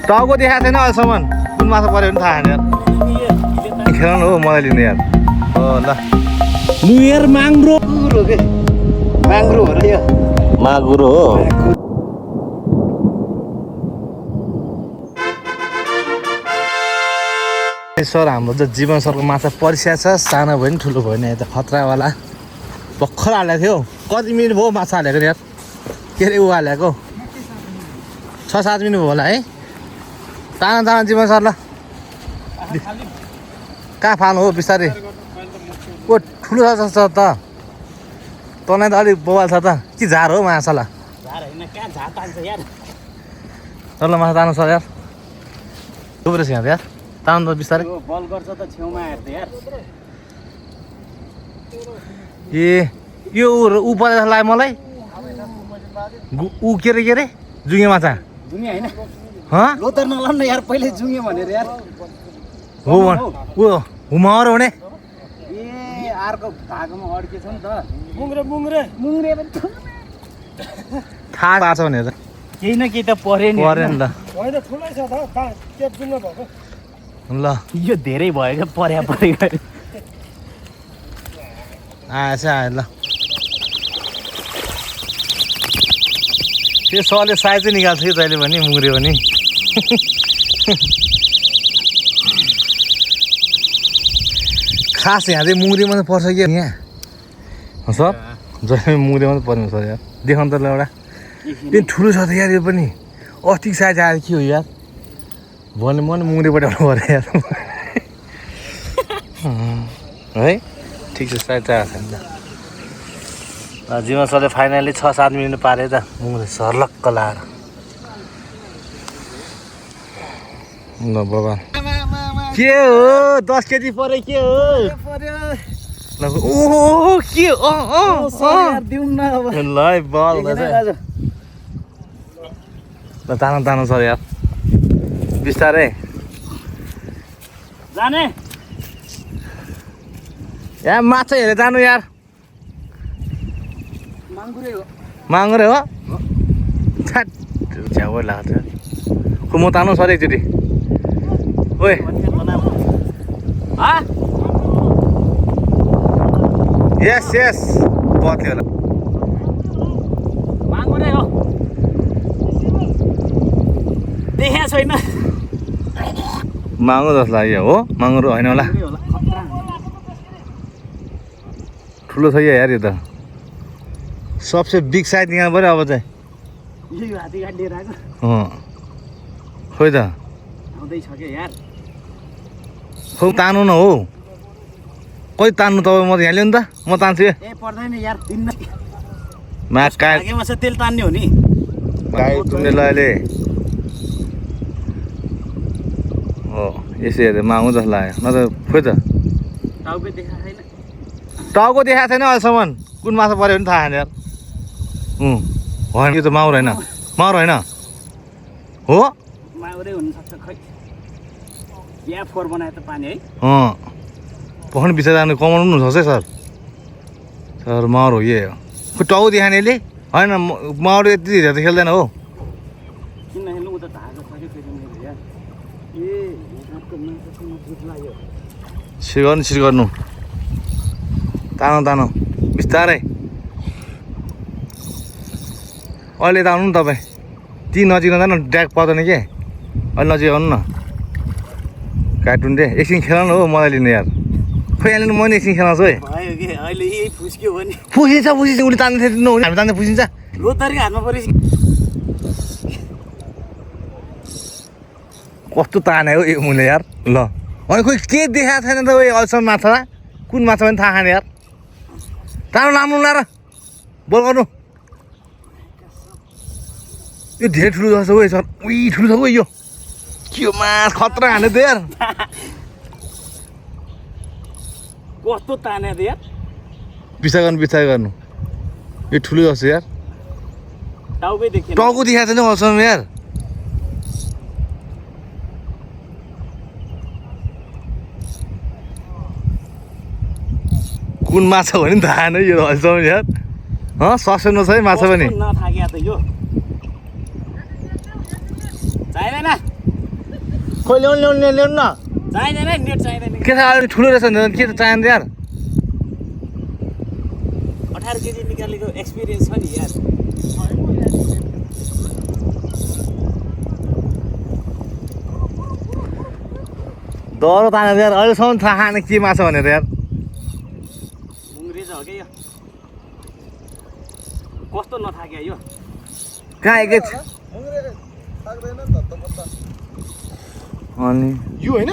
टाउको देखाएको छैन अहिलेसम्म कुन माछा पऱ्यो भने थाहा छैन यार खेलाउनु हो मलाई लिनु यार हो ल लुयर माङ्ग्रो हो के माङ्ग्रो हो र यो मागुरो हो सर हाम्रो चाहिँ जीवन सरको माछा परिस्या छ सानो भयो नि ठुलो भयो नि यता खतरावाला भर्खर हालेको थियो कति मिनट भयो माछा हालेको नि यार के अरे ऊ हालेको 6-7 मिनट भयो होला है ताना ताना जीवन सर ल कहाँ फाल्नु हो बिस्तारै ओ ठुलो छ त तँलाई त अलिक बवाल छ त के झार हो माछालाई ल माछा तान्नु छ यार थुप्रै छ यहाँ यार तान्नु त बिस्तारै बल गर्छ त छेउमा आएर त यार ए यो ऊ परेको लाग्यो मलाई ऊ के अरे जुङ्गे माछा जुङ्गे होइन हँ लोतर नलाउनु न यार पहिले जुङ्गे भनेर यार हो ऊ हुमावर हुने ए अर्को भागोमा अड्केछ नि त मुङ्ग्रे पनि थाहा पाएको छ भनेर केही न केही त पर्यो नि नि त होइन ठुलै छ त च्याप्चुङ्ग भएको ल यो धेरै भयो क्या पर्या आएछ आयो ल त्यो सरले साइज चाहिँ निकाल्छ कि जहिले पनि मुङ्ग्रे पनि खास यहाँ चाहिँ मुङ्ग्रे मात्रै पर्छ कि यहाँ सर जहिले मुङ्ग्रे मात्रै पर्ने सर यार देखाउनु त ल एउटा यो ठुलो छ त यार यो पनि अस्तिको साइज आएर के हो यार भन्ने मन मुङ्ग्रेबाट आउनु पऱ्यो यार है ठिक छ साइज आएको छ नि त जीवन सरले फाइनली 6-7 मिनट पारे त मुङ्ग्रे सर्लक्क लाएर ल बाबा के हो 10 केजी पऱ्यो के हो ओहो के ल बल ल तानो सर यार बिस्तारै जाने यहाँ माछा हेरेर जानु यार माङ्गुरे हो छ्याट झ्याउ लाग्छ खु म तानु सर एकचोटि ओए यस पत्यो होला माङ्गुरे हो देखेको छैन माङ्गो जस्तो लाग्यो हो माङ्गुरो होइन होला ठुलो छ यार यो त सबसे बिग साइज निकाल्नु पऱ्यो अब चाहिँ यो हात्तीघाट लिएर आएको खोइ त आउँदैछ क्या यार खौ तान्नु न हो कोही तान्नु तपाईँ म त यहाँ ल्याउनु त म तान्छु ए पर्दैन यार दिन्न मा काट भागेमा चाहिँ तेल तान्ने हो नि गाई तुन्ने ल अहिले हो यसो हेरेर माग्नु जस्तो लाग्यो न त खोइ त टाउको देखा छैन टाउको देखाएको छैन अहिलेसम्म कुन माछा पऱ्यो भने थाहा छैन यार होइन यो त माउर होइन हो माउरै हुनसक्छ खै बिहा फोहोर बनायो त पानी है पखाउनु बिचरा जानु कमाउनु पनि हुनसक्छ है सर माउर हो यही हो खै टाउको देखाने यसले होइन माउर यति धेरै त खेल्दैन हो किन हेर्नु उता धागो छ कि फेरि मेरो यार ए घाटको माछासँग दुध लाग्यो छिर गर्नु तानो बिस्तारै अहिले त आउनु नि तपाईँ ती नजिक नजानु ड्याग पर्दैन के अहिले नजिक आउनु न कार्टुन दे एकछिन खेलाउनु हो मलाई लिनु यार खोइ अहिले म नि एकछिन खेलाउँछु है भयो कि अहिले यही फुस्क्यो भने फुसिन्छ उसले तान्दै थियो नहुने हामी तान्दै फुसिन्छ लोतरीको हातमा परेछ कस्तो ताने हो यो मुले यार ल अनि खोइ के देखाएको छैन त उयो अहिलेसम्म माछा कुन माछा पनि थाहा छैन यार तानो लानु लाएर बोल गर्नु यो धेरै ठुलो छ उयो सर उही ठुलो छ उयो के माछ खतरा हाने त यार कस्तो ताने त यार बिस्तार गर्नु यो ठुलो जस्तो यार टाउकै देखेन टाउको देखाएको छैन अहिलेसम्म यार कुन माछा हो नि थाहा छैन यो अहिलेसम्म यार ससेन छ है माछा पनि नथाक्या त यो चाहिँदैन खोइ ल्याउनु न चाहिँदैन है नेट चाहिँदैन के थाहा अहिले ठुलो रहेछ नि के त चाहिँदैन यार 18 केजी निकालेको एक्सपिरियन्स छ नि यार डह्रो तानेर यार अहिलेसम्म थाहा खाने के माछा भनेर यार मुङ्ग्रे छ हो क्या यो कस्तो नथाक्यो यो कहाँ एकै अनि यो होइन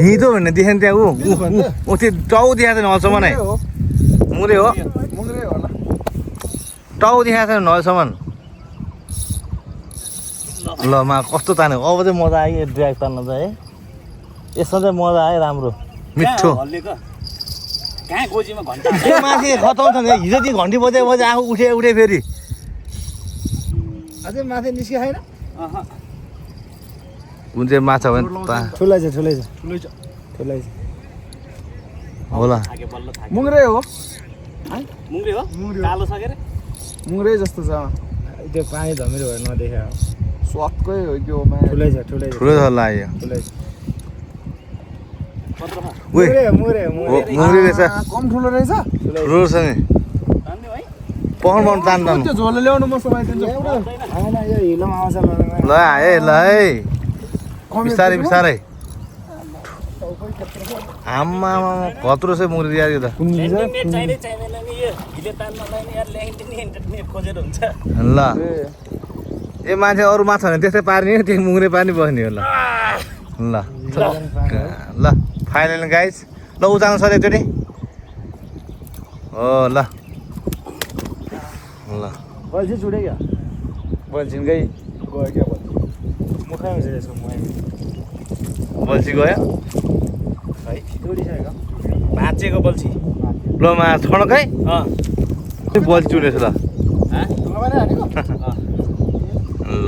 हिँडो भन्ने देखेँ त्यहाँ ऊ त्यो टाउ देखाएको छैन अहिलेसम्म है मुरे हो मुङ्ग्रे होला टाउ देखाएको छैन अहिलेसम्म ल मा कस्तो तान्यो अब चाहिँ मजा आयो ड्र्याग तान्न चाहिँ है यसमा चाहिँ मजा आयो राम्रो मिठो हल्लेको कहाँ गोजीमा घन्टा त्यो माथि खतम छ नि हिजो ती घन्टी बजे आफू उठे फेरि अझै माथि निस्कियो छैन कुन चाहिँ माछा भने ठुलै छ होला थाक्यो बल्ल थाक्यो मुङ्ग्रे हो मुङ्ग्रे हो मुङ्ग्रे हो। कालो सकेर मुङ्ग्रे जस्तो छ त्यो पानी धमिलो भएर नदेखा स्वादकै हो त्यो ठुलै छ ठुलो छ होला यो ठुलै छ पत्र खा उही मुरे मुरी रहेछ कम ठुलो रहेछ ठुलो छ नि तान्ने है पकाउनु तान्नु त्यो झोल ल्याउनु म समाइदिन्छु होइन यो हिलोमा आउँछ ल है बिस्तारै बिस्तारै आम्मा कत्रो चाहिँ मुरी यार यो त नेट चाहिँदै चाहिँदैन नि यो हिले तान्नलाई नि यार ल्याइदिन्छ नि नेट खोजेर हुन्छ ल ए मान्छे अरू माछा भने त्यस्तै पार्ने त्यो मुङ्ग्रे पार्ने बस्ने हो ल ल फाइनल गाइज ल उचाल्नु सक्यो एकचोटि हो ल ल बल्छी छुट्यो क्या बल्छिनकै गयो क्या मुखाइमा छ यसको मुखाइमा बल्छी गयो है जोडिसक्यो भाँचेको बल्छी ल मा छणकै बल्छी चुनेछ ल हाँ ढुङ्गाबाटै हानेको ल